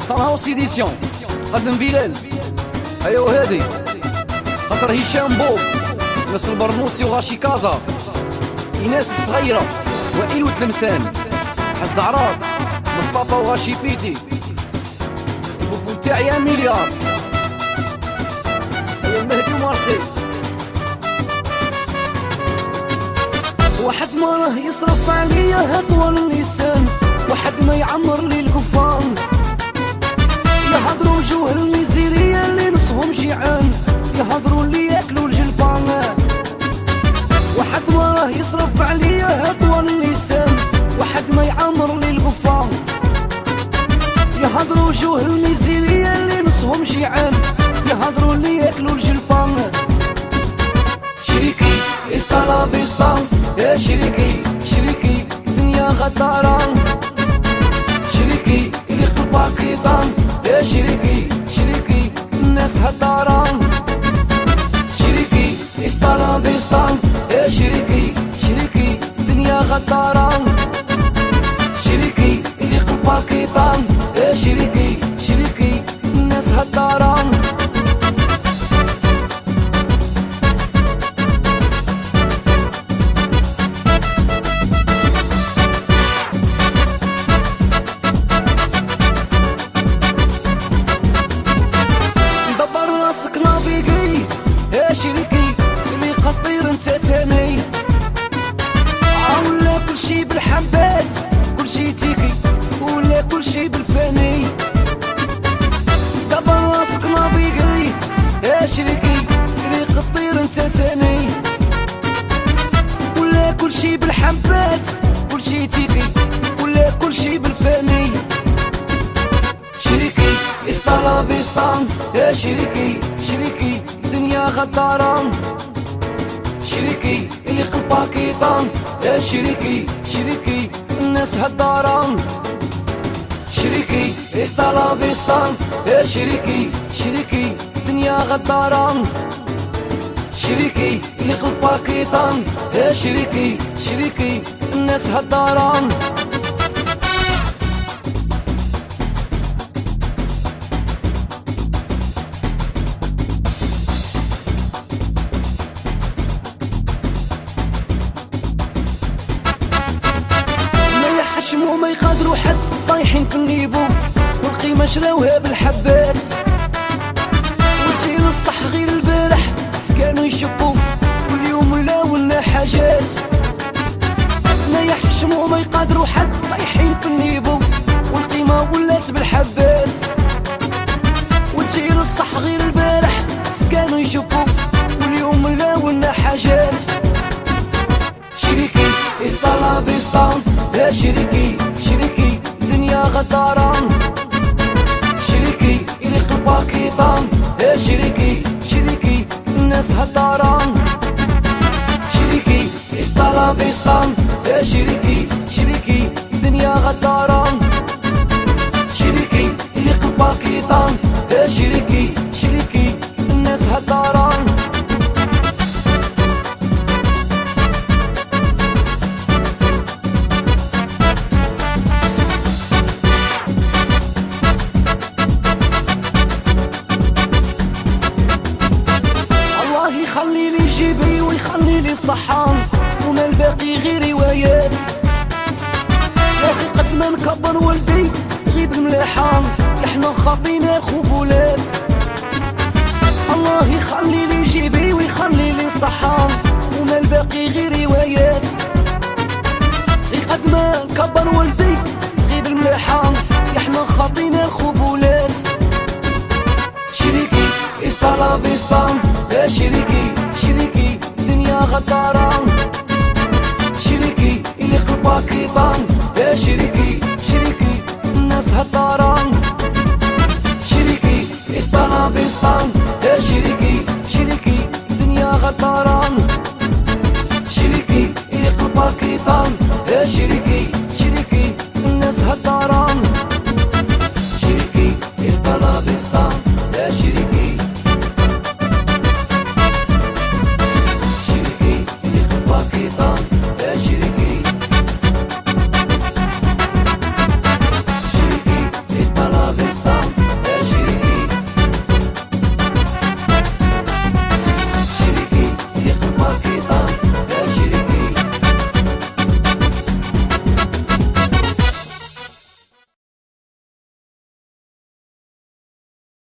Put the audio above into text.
ستار هاوس édition قدم بلال. ايوا هادي خاطر هشام بوب، ناس البرنوسي وغاشي كازا، ايناس الصغيرة وائل وتلمسان، حز عراض مصطفى وغاشي بيتي، البوفو تاعي مليار، ايوا المهدي ومارسيل. واحد ما راه يصرف عليا هطول اللسان، واحد ما يعمر لي القفان، يهضروا وجوه الميزيرية اللي نصهم جيعان، يهضروا اللي ياكلوا الجلبان. واحد ما راه يصرف عليا هطول اللسان، واحد ما يعمر لي القفان، يهضروا وجوه الميزيرية اللي نصهم جيعان، يهضروا اللي ياكلوا الجلبان. شريكي hasta la vista يا شريكي، شريكي دنيا غدارة، شريكي اللي قلبك يطان يا شريكي، شريكي الناس هدارة. شريكي hasta la vista يا شريكي، شريكي دنيا غدارة، شريكي اللي قلبك يطان يا شريكي، شريكي الناس هدارة. دبر راسك naviguer يا شريكي، اللي قطير انت تاني، ولا كلشي بالحبات كلشي ticket، ولا كلشي بالفاني. دبر راسك naviguer يا شريكي، اللي قطير انت تاني، ولا كلشي بالحبات كلشي ticket، ولا كلشي بالفاني. شريكي hasta la vista يا شريكي، شريكي دنيا غدارة، شريكي اللي قلبك يطان يا شريكي، شريكي الناس هدارة. شريكي hasta la vista يا شريكي، شريكي دنيا غدارة، شريكي اللي قلبك يطان يا شريكي، شريكي الناس هدارة. حشموا ما يقدروا حد، طايحين في ال niveau والقيمة شراوها بالحبات، وتجي للصح غير البارح كانوا يشكوا واليوم ولا حاجات. ما يحشموا ما يقدروا حد، طايحين في ال niveau والقيمة ولات بالحبات، وتجي للصح غير البارح كانوا يشكوا واليوم ولا حاجات. شريكي hasta la vista يا شريكي، شريكي دنيا غدارة، شريكي اللي قلبك يطان يا شريكي، شريكي الناس هدارة. شريكي hasta la vista يا شريكي، شريكي دنيا غدارة، شريكي اللي قلبك يطان يا شريكي، شريكي الناس هدارة. الله يخلي لي جيبي ويخلي لي الصحة، وما الباقي غير روايات. يا اخي قد ما نكبر ولدي غيب الملاحة، احنا خاطينا الخبولات. الله يخلي لي جيبي ويخلي لي الصحة، وما الباقي غير روايات. غير قد ما نكبر ولدي غيب الملاحة، احنا خاطينا الخبولات. شريكي hasta la vista يا شريكي، شريكي دنيا غدارة، شريكي اللي قلبك يطان يا شريكي،